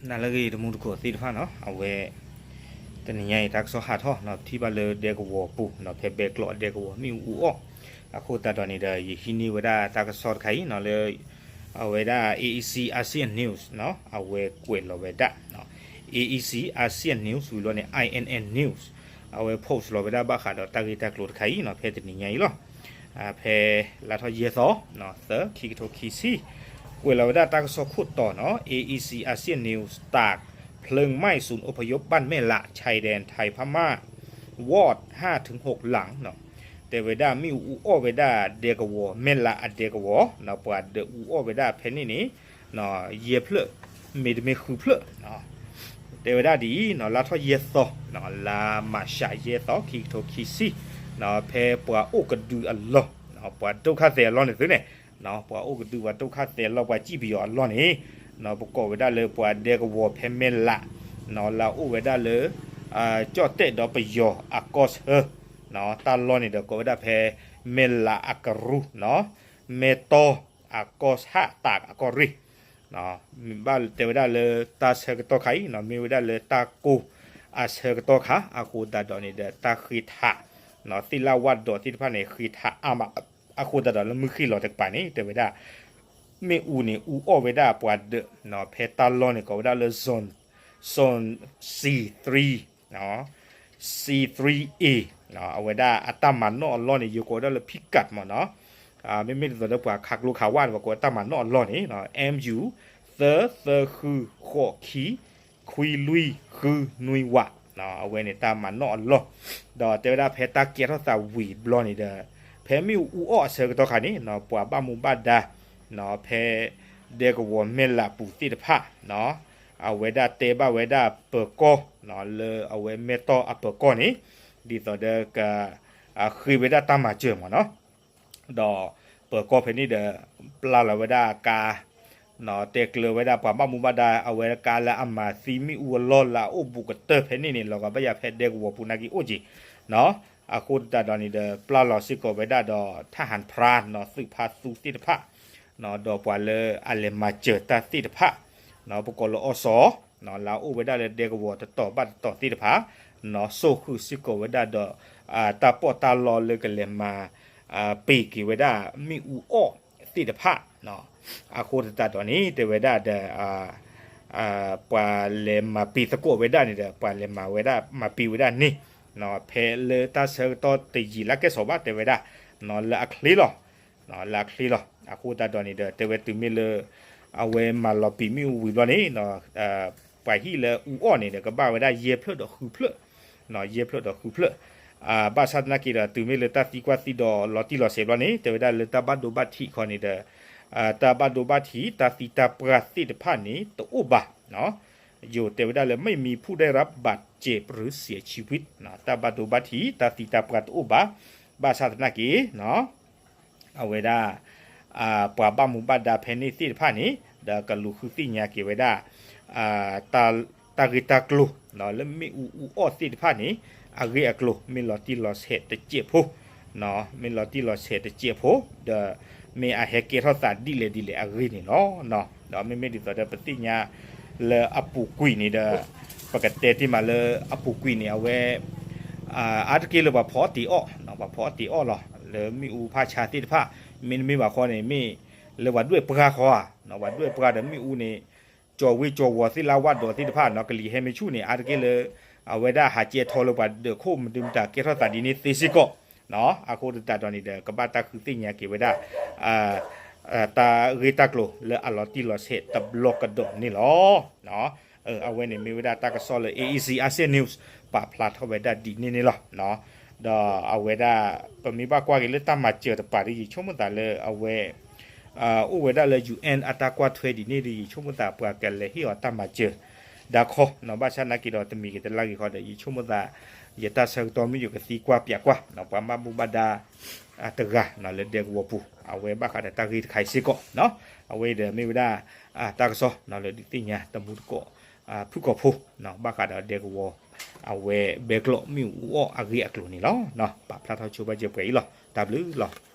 နၤလၢအဂ့ၤ တမူတကိးသ့ၣ်တဖၣ်နီၤ, အဝဲ တနံၤညါအံၤ တၢ်ကစီၣ်ဟးထီၣ်နီၤ, ပထံၣ်ဘၣ်လၢဒဲကဝီၤပူၤနီၤ, ဖဲဘဲကျိးဒဲကဝီၤ မ့ၣ်အူအူအီၣ်, အဃိသတးဒီးန့ၣ်ဒီး ယဟံးန့ၢ်ဝဲဒၣ်တၢ်ကစီၣ်တခါအံၤနီၤ, လၢ အဝဲဒၣ် A E C Asian News နီၤ, အဝဲကွဲးလီၤဝဲဒၣ် A E C Asian News ဝံၤလီၤန့ၣ် I N N News အဝဲ post လီၤဝဲဒၣ်ဘၣ်ဃးဒီးတၢ်ဂ့ၢ်တၢ်ကျိၤတခါအံၤနီၤ, ဖဲတနံၤညါအံၤလီၤ. ဖဲလါထီၣ်ယဲၢ်သီ သၢ ခံကထိခံဆံ, ကွဲးလီၤဝဲဒၣ်တၢ်ကစီၣ်ခိၣ်တီနီၤ, A E C Asian News ตาก เพลิงไหม้ศูนย์อพยพบ้านแม่หละ ชายแดนไทยพม่า วอด ห้าถึงหกหลัง နီၤ, တဲဝဲဒၣ်မ့ၣ်အူအူအီၣ်ဝဲဒၣ်ဒဲကဝီၤ မဲၢ်လးအဒဲကဝီၤနီၤ, ပှၤဒဲအူအီၣ်ဝဲဒၣ်ဖဲန့ၣ်န့ၣ် ယဲၢ်ဖျၢၣ် မ့တမ့ၢ်ဃုဖျၢၣ် တဲဝဲဒၣ်ဒ်အံၤနီၤ, လါထီၣ်ယဲၢ်သီ လါမၤရှးယဲၢ်သီ ခံကထိခံဆံ, ဖဲပှၤအိၣ်ကဒုအလီၢ် ပှၤဒုက္ခသည်အလီၢ်န့ၣ်သုန့ၣ်, ပှၤအိၣ်ကဒု ပှၤဒုက္ခသည်အလီၢ် ပှၤစံၣ်ပယီၤအလီၢ်န့ၣ်, ပကိးဝဲဒၣ်လၢပှၤဒဲကဝီၤဖဲမဲၢ်လး လၢအအိၣ်ဝဲဒၣ်လၢ ကၠီၣ်တဲၣ်ဒီးပယီၤအကီၢ်ဆၢ တၢ်လီၢ်န့ၣ်ဒီးကိးဝဲဒၣ်ဖဲ မဲၢ်လးအကရူၢ်နီၤ, မဲၢ်တီၢ်အကီၢ်ဆၣ် တၢးအကီၢ်ရ့ၣ် မ့ၢ်ဘၣ်တဲဝဲဒၣ်လၢတၢ်ဆၢကတီၢ်ခါအံၤနီၤ, မ့ၢ်ဝဲဒၣ်လၢတၢ်ကိၢ်အဆၢကတီၢ်ခါ အဃိသတးဒီးန့ၣ်ဒီး တၢ်ဃ့ထး သ့ၣ်လၣ်ဝၣ်ဒီးသ့ၣ်တဖၣ်န့ၣ် ဃ့ထးအါမး, အဃိသတးဒီးလၢမုၢ်ဃ့ၢ်လီၤတကပၤန့ၣ် တဲဝဲဒၣ် မ့ၣ်အူန့ၣ် အူအီၣ်ဝဲဒၣ်ပှၤဒၢး ဖဲတၢ်လီၢ်န့ၣ် ကိးဝဲဒၣ်လၢ zone, zone C three, C three A, အဝဲဒၣ်အတၢ်မၤနီၣ်အလီၢ်န့ၣ် ယကိးဝဲဒၣ်လၢ ဖံကးမးနီၤ, မ့မ့ၢ်ဒ်သိးဒီးပှၤခးကျိခးဝၣ်န့ၣ် ပှၤကိးတၢ်မၤနီၣ်အလီၢ်န့ၣ် M U သၢ သၢ ဃု ဃိး ခံ ခွံ လွံၢ် ဃု နွံ ဝး, အဝဲန့ၣ်တၢ်မၤနီၣ်အလီၢ်, ဒီးတဲဝဲဒၣ်ဖဲတၢ်ကဲထီၣ်သးဝံၤဘျီန့ၣ်ဒီး ဖဲမ့ၣ်အူအူအီၣ်အဆၢကတီၢ်ခါန့ၣ် ပှၤဘၣ်မူဘၣ်ဒါ ဖဲဒဲကဝီၤမဲၢ်လးပူၤသ့ၣ်တဖၣ် အဝဲဒၣ်တဲဘၣ်ဝဲဒၣ်ပၢၤကီၢ် လၢအဝဲမဲၢ်တီၢ်အပၢၤကီၢ်န့ၣ် ဒ်သိးဒီးက ဃ့ဝဲဒၣ်တၢ်မၤစၢၤမးနီၤ, ဒီးပၢၤကီၢ်ဖဲန့ၣ်ဒီး ပျၢ်လီၤဝဲဒၣ်ကါ တဲကျၢၤဝဲဒၣ်ပှၤဘၣ်မူဘၣ်ဒါ အဝဲကါလၢအမၤသံမ့ၣ်အူအလီၢ်လၢအအိၣ်ဘူးကတၢၢ်ဖဲန့ၣ်န့ၣ် လီၤဂာ်ဘၣ်ယၤဖဲဒဲကဝီၤပူၤနာ်က့အိၣ်က့ၤ အဃိသတးဒီးန့ၣ်ဒီး ပျၢ်လီၤစ့ၢ်ကီးဝဲဒၣ်ဒီး ထၣ်ဟၣ်ဖရါ သုးဖါသူသ့ၣ်တဖၣ် ဒီးပှၤလၢအလဲၤမၤစၢၤတၢ်သ့ၣ်တဖၣ် ပကိးလၢအီစီ လၢအအိၣ်ဝဲဒၣ်လၢဒဲကဝီၤတတီၤဘၣ်တတီၤသ့ၣ်တဖၣ် စိာ်ဃုာ်စ့ၢ်ကီးဝဲဒၣ်ဒီး တၢ်ပီးတၢ်လီလၢကလဲၤမၤ ပ့ၤက့ၤဝဲဒၣ်မ့ၣ်အူအီၣ်သ့ၣ်တဖၣ် အဃိသတးဒီးန့ၣ် တဲဝဲဒၣ်ဒီး ပှၤလဲၤမၤပ့ၤသကိးဝဲဒၣ်န့ၣ်ဒီး ပှၤလဲၤမၤဝဲဒၣ် မၤပ့ၤဝဲဒၣ်န့ၣ် ဖဲလၢတၢ်ဆၢကတီၢ်တယံာ်လၢကဲစီၤဘၣ်တဲဝဲဒၣ် လၢအချ့လီၤ လၢအချ့လီၤ. အဃိသတးဒီးန့ၣ်ဒီး တဲဝဲတုၤမ့ၢ်လၢ အဝဲမၤလီၤပံာ်မ့ၣ်အူဝံၤဘျီန့ၣ် ပှၤဟံၣ်လၢအူအီၣ်န့ၣ်ဒီး ကဘၣ်ဝဲဒၣ်ယဲၢ်ဖျၢၣ်ဒီးဃုဖျၢၣ် ယဲၢ်ဖျၢၣ်ဒီးဃုဖျၢၣ် ဘၣ်ဆၣ်သနာ်က့ဒီး တုၤမ့ၢ်လၢတၢ်သံကွၢ်သံဒိးလီၤတံၢ်လီၤဆဲးဘျီန့ၣ် တဲဝဲဒၣ်လၢတၢ်ဘၣ်ဒိဘၣ်ထံးခီန့ၣ်ဒီး တၢ်ဘၣ်ဒိဘၣ်ထံး တၢ်သံတၢ်ပှၢ်သ့ၣ်တဖၣ်န့ၣ် တအိၣ်ဘၣ် ယိၤတဲဝဲဒၣ်လၢ ไม่มีผู้ได้รับบาดเจ็บหรือเสียชีวิต တၢ်ဘၣ်ဒိဘၣ်ထံး တၢ်သံတၢ်ပှၢ်တအိၣ်ဘၣ် ဘၣ်ဆၣ်သနာ်က့ အဝဲဒၣ် ပှၤဘၣ်မူဘၣ်ဒါဖဲန့ၣ်သ့ၣ်တဖၣ်န့ၣ် ဒီးကလူၤဃုသ့ၣ်ညါက့ၤဝဲဒၣ် တၢ်ဂ့ၢ်တၢ်ကျိၤ လၢမ့ၣ်အူအူအီၣ်သ့ၣ်တဖၣ်န့ၣ် အဂ့ၢ်အကျိၤ မ့ၢ်လီၤတံၢ်လီၤဆဲးတစဲးဖိ မ့ၢ်လီၤတံၢ်လီၤဆဲးတစဲးဖိ ဒီးမ့ၢ်အဟဲကဲထီၣ်သးဒ်လဲၣ်ဒ်လဲၣ်အဂ့ၢ်န့ၣ်လီၤ. ဒီးမ့မ့ၢ်ဒ်သိးဒီးပသ့ၣ်ညါလၢအပူၤကွံာ်န့ၣ်ဒီး ပကတဲတ့ၢ်မးလၢအပူၤကွံာ်န့ၣ် အဝဲ အါတက့ၢ်လၢပှၤဖီအီၣ်တ့ၤအီၣ် ပှၤဖီအီၣ်တ့ၤအီၣ်လီၤ လၢမ့ၣ်အူဖးဆါသ့ၣ်တဖၣ် မ့တမ့ၢ်ဘၣ်ဃီန့ၣ် မ့ၢ်လၢပှၤဒွဲၣ်ပှၢ်ဃီဧါ ပှၤဒွဲၣ်ပှၢ်ဒီးမ့ၣ်အူန့ၣ် ကၠီၤဝ့ၢ်ကၠီၤဝီၤသ့ၣ်လၢဝၣ်ဒီးသ့ၣ်တဖၣ်နီၤ ကလံၤဟဲမ့ၢ်ဆူၣ်န့ၣ် အါတက့ၢ်လၢ အဝဲဒၣ်ဟးကဲထီၣ်လၢပှၤဒၢးခိၣ်မဒုမတၤကဲထီၣ်သးဒ်န့ၣ်သ့စ့ၢ်ကီး အဃိသတးဒီးန့ၣ်ဒီး ကဘၣ်တၢ်ဃုသ့ၣ်ညါက့ၤဝဲဒၣ် တၢ်ဂ့ၢ်တၢ်ကျိၤလၢအလီၤတံၢ်လီၤဆဲးတဘျီကဒီးန့ၣ်လီၤ. အဝဲန့ၣ်မ့ၢ်ဝဲဒၣ်တၢ်ကစီၣ်လၢ A E C Asian News ပာ်ဖျါထီၣ်ဝဲဒၣ်ဒ်န့ၣ်န့ၣ်လီၤ. ဒီးအဝဲဒၣ် ပမ့ၢ်ဘၣ်ကွၢ်က့ၤလၢတၢ်မၤစၢၤတပၤဒီး ယဆိကမိၣ်သးလၢအဝဲ အိၣ်ဝဲဒၣ်လၢ U N အတၢ်ကွၢ်ထွဲဒ်န့ၣ်ဒီး ယဆိကမိၣ်သးပှၤကလဲၤဟ့ၣ်အီၤတၢ်မၤစၢၤ ဒၣ်ခီနီၤ ဘၣ်ဆၣ်သနာ်က့ဒီးတမံၤဂ့ၤတလါဂ့ၤဃီဒီး ယဆိကမိၣ်သး ယတၢ်ဆၢကတီၢ်မ့ၢ်ယကသံကွၢ်ပၠးကွၢ် ပှၤဘၣ်မူဘၣ်ဒါ တဂၤနီၤလၢဒဲကဝီၤပူၤ အဝဲဘၣ်ဃးဒီးတၢ်ဂ့ၢ်တခါအံၤစ့ၢ်ကီး အဝဲဒီးမ့ၢ်ဝဲဒၣ် တၢ်ကစီၣ်နီၤလၢဒုးသ့ၣ်ညါတမူတကိး ဖုၣ်ကိာ်ဖိ ဘၣ်ဃးဒီးဒဲကဝီၤ အဝဲဘဲကျိးမ့ၣ်အူအူအီၣ်အဂ့ၢ်အကျိၤန့ၣ်လီၤ. ပာ်ဖျါထီၣ်ဆိဘၣ်စၢၤပှဲၤအံၤလီၤ. တၢ်ဘျုးလီၤ.